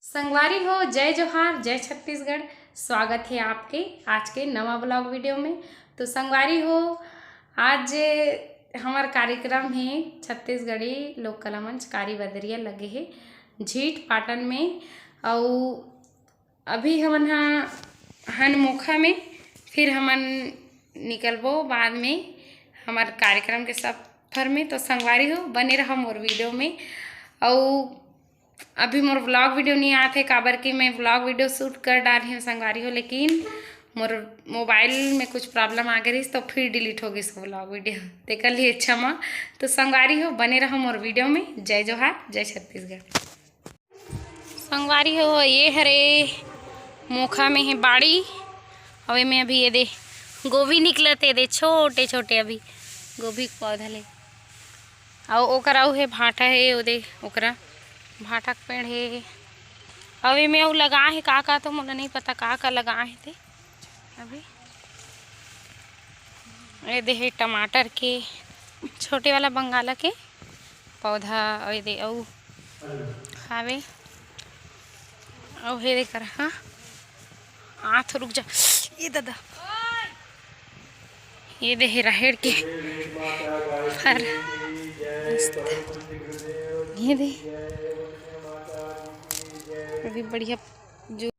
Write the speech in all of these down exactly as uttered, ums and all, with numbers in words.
संगवारी हो, जय जोहार, जय छत्तीसगढ़। स्वागत हे आपके आज के नवा vlog video में। तो संगवारी हो, आज हमर कार्यक्रम हे छत्तीसगढ़ी लोक कला मंच कारी बदरिया लगे हे झीट पाटन में। अउ अभी हमन ह हन मोखा में, फिर हमन निकलबो बाद में हमर कार्यक्रम के सफर में। तो संगवारी हो, बने रहो मोर video में। अउ अभी मोर vlog video नहीं आत हे, काबर कि मैं vlog video shoot कर डारे हूँ संगवारी हो, लेकिन मोर mobile में कुछ problem आ गए रहिस, तो फिर delete हो गइस vlog video, तेकर लिए क्षमा। तो संगवारी हो, बने रहो मोर video में। जय जोहार, जय छत्तीसगढ़। संगवारी हो, ये हरे मोखा में हे बाड़ी, अउ एमे अभी ये दे गोभी निकलत हे, दे छोटे छोटे अभी गोभी के पौधा ले। अउ ओकर अउ हे भांटा हे, ओ दे ओकरा भांटा के पेड़ हे। अउ एमे अउ लगा हे का का, तो मोला नहीं पता का का लगा हे ते अभी। ये दे हे टमाटर के छोटे वाला बंगाला के पौधा, अउ ये दे अउ हावे, अउ हे दे कर, हाँ, आथ रुक जा, ये दादा, ये दे हे राहेड़ के फर, मस्त। ये दे, अभी बढ़िया जो,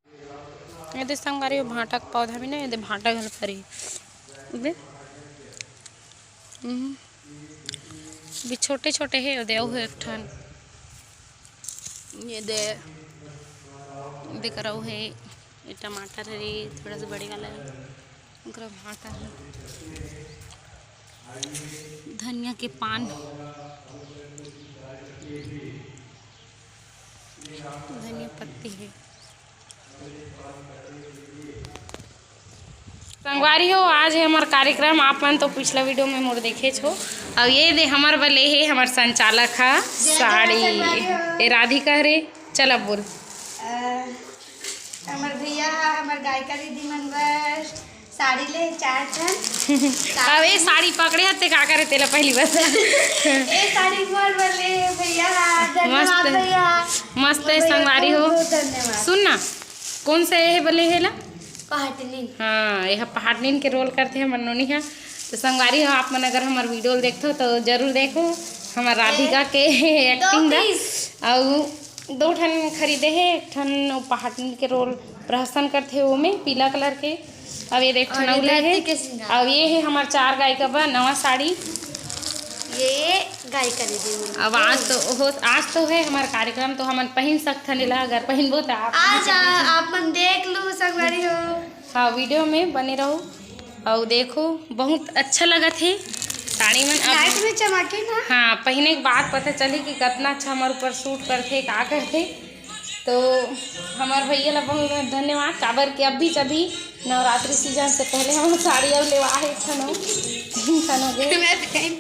ये दे संगवारी हो, भांटा के पौधा भी ना, ये दे भांटा घलो फरी, ये दे, हम्म, भी छोटे छोटे हे, ये दे, अउ हे एक ठन, ये दे, ये दे करऊ हे, ये टमाटर हरे, थोड़ा सा बड़े वाला हे, ओकरा भांटा हे, धनिया के पान, धनिया पत्ती हे। संगवारी हो, आज हे हमर कार्यक्रम, आप मन तो पिछला video में मोर देखेच हो। अउ ये दे हमर बर ले हे हमर संचालक हा जय जोहार साड़ी। संगवारी हो। ए राधिका रे, चल अब बोल। अ, हमर भैया हा, हमर गायिका दीदी मन बर साड़ी ले चार ठन। अब ए साड़ी पकड़े हते का करे तेला पहली बार। ए साड़ी मोर बर ले भैया हा, धन्यवाद मस्त। भैया। मस्त हे भैया, संगवारी हो। बहुत बहुत धन्यवाद। सुन ना, कौन सा ये बले हे ला? पहाटनीन। हाँ, ये पहाटनीन के role करथे हमर नोनी हा। तो संगवारी हो, आप मन अगर हमर video ल देखथो तो जरूर देखो हमर राधिका के दो acting ला। Piece। अउ दो ठन खरीदे हे, एक ठन वो पहाटनीन के role प्रहसन करथे, वो में पीला colour के। अब ये देख अउ ठन ये अउ ले हे। धरती के सिंगार। अब ये हे हमर चार गायिका बर नवा साड़ी। ये गायिका दीदी मन। अब आज तो हो, आज तो हे हमर कार्यक्रम, तो हमन पहिन सकथन एला, अगर पहिनबो त आप आज आ, आप मन देख लू संगवारी हो। हाँ, video में बने रहो अउ देखो, बहुत अच्छा लगत हे साड़ी मन। अब light में चमके ना। हाँ, पहिने के बाद पता चली कि कतना अच्छा हमर ऊपर suit करथे, का करथे। तो हमर भैया ला बहुत बहुत धन्यवाद, काबर कि अभी जभी नवरात्रि season से पहले हम साड़ी अउ लेवा हे, एक ठन हो, तीन ठन हो गए। मैं पहन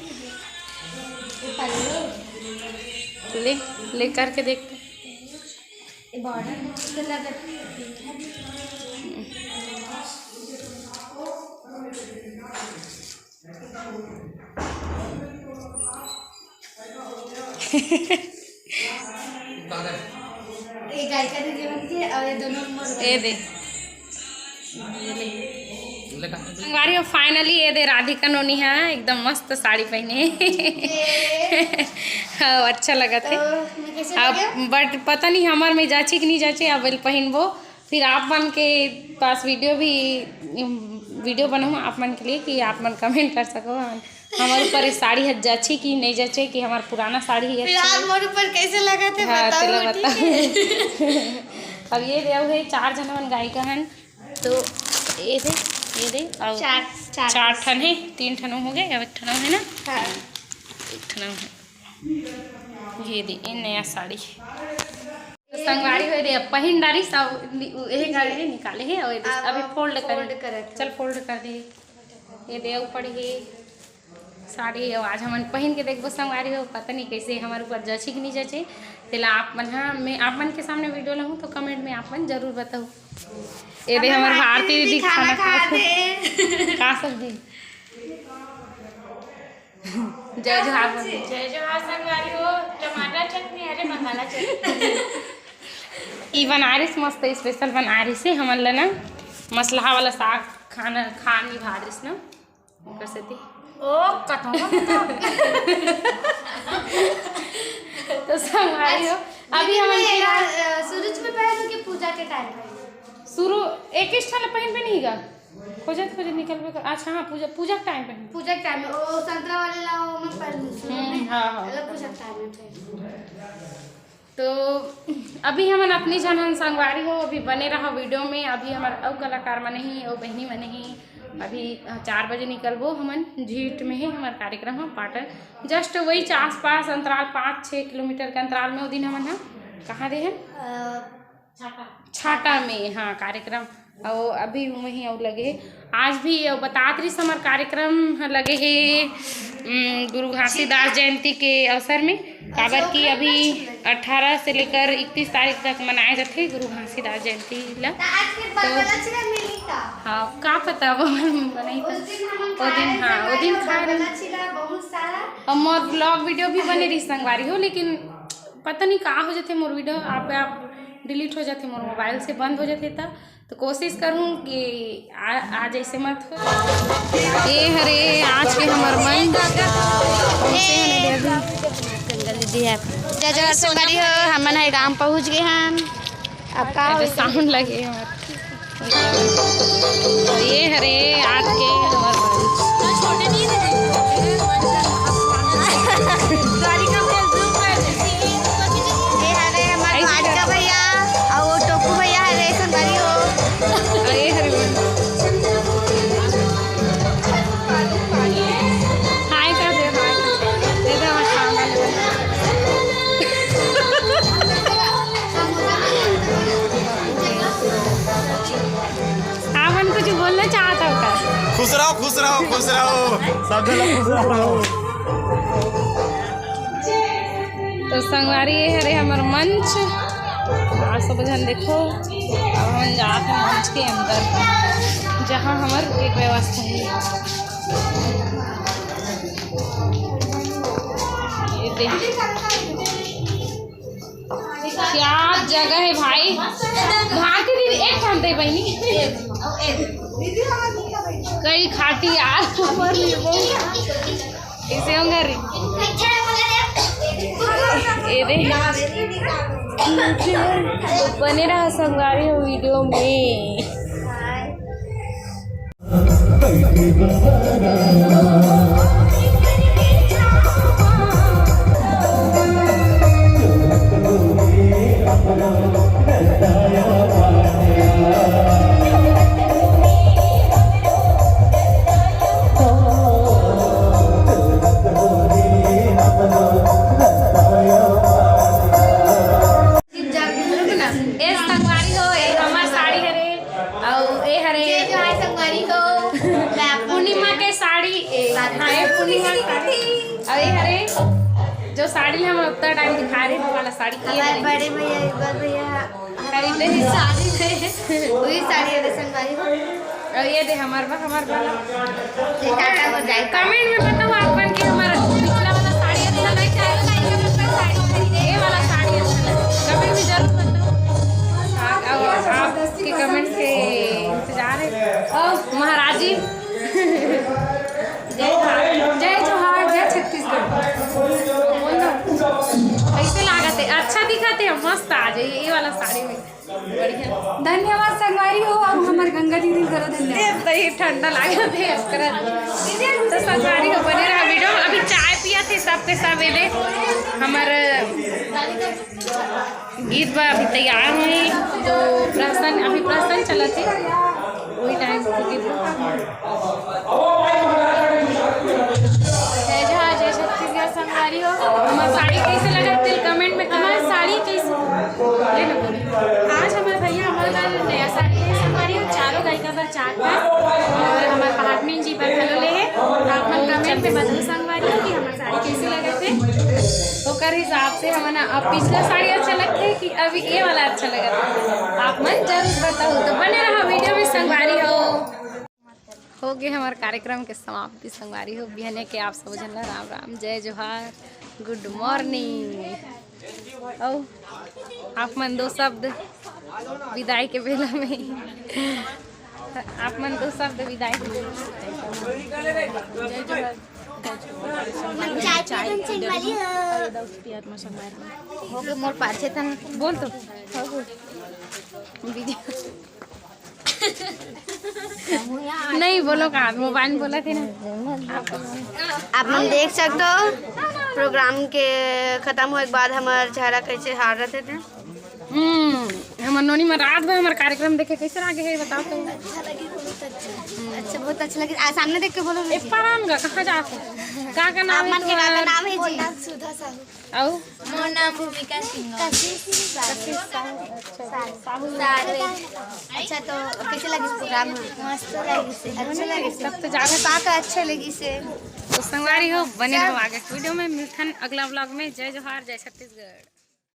ले, ले करके देखते। ये border मस्त लगत हे। ये गायिका दीदी मन के और ये दोनों मोर ए दे। संगवारी हो, finally ये दे राधिका नोनी हा एकदम मस्त साड़ी पहने। हाँ, अच्छा लगत हे। तो मैं कैसे अब लगे? But पता नहीं हमर में जाची कि नहीं जाची, अब पहनबो। फिर आप मन के पास video भी, video बनाऊँ आप मन के लिए कि आप मन comment कर सको हमर ऊपर ये साड़ी ह जची कि नहीं जचे, कि हमर पुराना साड़ी ही फिर अच्छा आप हे। मोर ऊपर कैसे लगत हे, हाँ, बताओ, तेला ठीक बता। हे? अब ये दे हे चार झन मन गायिका हन, तो ये दे, ये दे, और चार, चार चार piece। ठन हे, तीन ठन हो गए, अब एक ठन हे ना? हाँ। एक ठन हे। ये दे, ये नया साड़ी। तो संगवारी हो दे, अब पहिन डारी सब नि-, उ-, एहे गाड़ी ले निकाले हे, और ये दे, अब अभी fold करे। Fold करत हे। चल fold कर दे। ये दे ऊपर ये साड़ी, अब आज हमन पहिन के देखबो संगवारी हो, पता नहीं कैसे हमर ऊपर जची कि नहीं जचे। तेला आप मन हा, मैं आप मन के सामने video लाऊं तो comment में आप मन जरूर बताओ। ये दे हमर भारती दीदी खाना खात हे। का सब्जी? जय जोहार बोल। जय जोहार संगवारी हो, टमाटर चटनी, अरे मसाला चटनी। ई बनारिस मस्त special बनारिस हे हमन ला ना, मसलहा वाला साग खाना, खा नहीं भादरिस ना, ओकर सेती। ओ, कटवा। तो संगवारी हो, अभी लेकिन हमन ये फिलहाल अ, सूरज में पहनो कि पूजा के टाइम पहनो? शुरू एक इस ठाला पहिन पे नहीं गा, खोजत खोजत निकलबे कर। अच्छा, हाँ, पूजा, पूजा के टाइम पहिन। पूजा के टाइम में वो संतरा वाले ला, वो मत पहनो, शुरू हम्म, में। हाँ, हाँ। मतलब पूजा के टाइम में पहनो। तो अभी हमन अपनी झन हन संगवारी हो, अभी बने रहा वीडियो में। अभी हमर अउ कलाकार मन ही, अउ बहिनी मन ही। अभी, अ, चार बजे निकलबो हमन, झीट में ही हमर कार्यक्रम ह पाटन। Just वही आसपास अंतराल, पाँच छः किलोमीटर के अंतराल में। वो दिन हमन ह कहाँ दे हन? अ, छाटा में, हाँ, कार्यक्रम। अउ अभी वहीं अउ लगे हे। आज भी अउ बतात रहिस हमर कार्यक्रम ह लगे हे, उम, गुरु घासीदास जयंती के अवसर में, काबर कि अभी अठारह से लेकर इकतीस तारीख तक मनाए जाथे गुरु घासीदास जयंती ला। तो आज फिर तो बरगदा चिला मिली का? हाँ, का पता, वो मन नहीं था। उस दिन हमन वो दिन, खाए हाँ, वो दिन खाए रहे। बरगदा चिला बहुत सारा। और मोर vlog वीडियो भी बने रही संगवारी हो, लेकिन पता नहीं का हो जाथे मोर वीडियो, आप, आप delete हो जाथे, मोर मोबाइल से बंद हो जाथे। त तो कोशिश करूँ कि आ, आ जैसे मत हो। ये हरे आज के हमर मन। जय जोहार संगवारी हो, हमन ह गांव पहुंच गे हन। अब का अरे, होई? Sound लगे हमर। तो ये हरे आज के हमर मन। ये हरे हमर भाटका भैया, अउ वो टोकू भैया हरे संगवारी हो। अरे हरे। हाय कर दे, हाय कर दे। दे दे, हमर खाना ले। आपन कुछ बोलना चाहत हो का? खुश रहो, खुश रहो, खुश रहो, सब जन खुश रहो। तो संगवारी, ये हरे हमर मंच। आप सब झन देखो, अब हमन जात हन मंच के अंदर, जहाँ हमर एक व्यवस्था है। ये देख, क्या जगह है भाई। भारती दीदी, एक ठन दे बहिनी। कई खाटी यार। इसे होंगे रे। ए रे। बने रहा संगवारी हो वीडियो में। ए संगवारी हो, ए हमर साड़ी हरे, अउ ए हरे। जय जोहार संगवारी हो। मैं आप पूर्णिमा के साड़ी, ए, हाँ, ए पूर्णिमा के साड़ी। अउ ए हरे, जो साड़ी हम उतना टाइम दिखा रहे, वो वाला साड़ी, ये हमारे वाली। बड़े भैया, इकबाल भैया, खरीदे ही साड़ी थे। वही साड़ी हरे संगवारी हो। अउ ये दे हमर बा, हमर बा। ये टाटा हो जाए। कमेंट में बताओ आप मन के हमर पिछला वाला साड़ी अच्छा लगे, चाहे ये वाला साड़ी अच्छा लगे, कमेंट में जरूर बताओ। आ-, आ-, आपके कमेंट के इंतजार है। और महाराज जी, जय जोहार, जय जोहार, जय छत्तीसगढ़। बोल दो। कैसे लागत है? अच्छा दिखत है, मस्त आ जाइए ये वाला साड़ी में। बढ़िया। धन्यवाद संगवारी हो, अउ हमर गंगा दीदी करो धन्यवाद। ए, तो ये ठंडा लागत है, एकरा। तो संगवारी हो, बने रहा वीडियो में। अभी चाय पिया थे सबके सब, ये दे हमर गीत बा अभी तैयार होही, तो प्रहसन, अभी प्रहसन चलत हे, वही टाइम के गीत बा। जय जोहार, जय छत्तीसगढ़ संगवारी हो। हमार साड़ी कैसे लगा, तेल कमेंट में हमार साड़ी कैसे, ये ना बोलो। आज हमार भैया हमारे बर नया साड़ी है संगवारी हो, चारों गायिका बर चार ठा, और हमार पाटनी जी बर घलो ले है। आप मन कमेंट में बताओ संगवारी हो कि हमार साड़ी कैसे लगा थे। ओकर हिसाब से हमन अब पिछला साड़ी अच्छा लगथे कि अभी ये वाला अच्छा लगा थे, आप मन जरूर बताओ। तो बने रहा वीडियो में संगवारी हो। हो गए हमारे कार्यक्रम के समाप्ति संगवारी हो। बिहने के आप सब झन ला राम राम, जय जोहार, गुड मॉर्निंग। अउ आप मन दो शब्द विदाई के बेला में, आप मन दो शब्द विदाई के बेला में। जय जोहार। हम चाय पीयन चल वाली हो। हो गए मोर पाछे तन। बोल तो। वीडियो। नहीं बोलो का, मोबाइल में बोला थे ना। आप मन देख सकते हो, प्रोग्राम के खत्म होए के बाद हमार चेहरा कैसे हार रहे थे। हम्म, हमर नोनी में रात भर हमार कार्यक्रम देखे कैसे लागे है बताओ तो। अच्छा लगे, बहुत अच्छा। अच्छा, बहुत अच्छा लगे। आ, सामने देख के बोलो ना। ए, परान गा, कहाँ जात हो? का का नाम आप है मन के का का तुम्हार? नाम है जी? नाम सुधा साहू। अउ? मोर नाम भूमिका सिंह। कशिश साहू। कशिश साहू, अच्छा, साहू। साहू। अच्छा, तो कैसे लगिस प्रोग्राम? मस्त लगिस। अच्छा लगिस। तब तो जाने का का अच्छा लगिस। तो संगवारी हो, बने रहो आगे वीडियो में। मिलथन अगला व्लॉग में। जय जोहार, जय छत्तीसगढ़।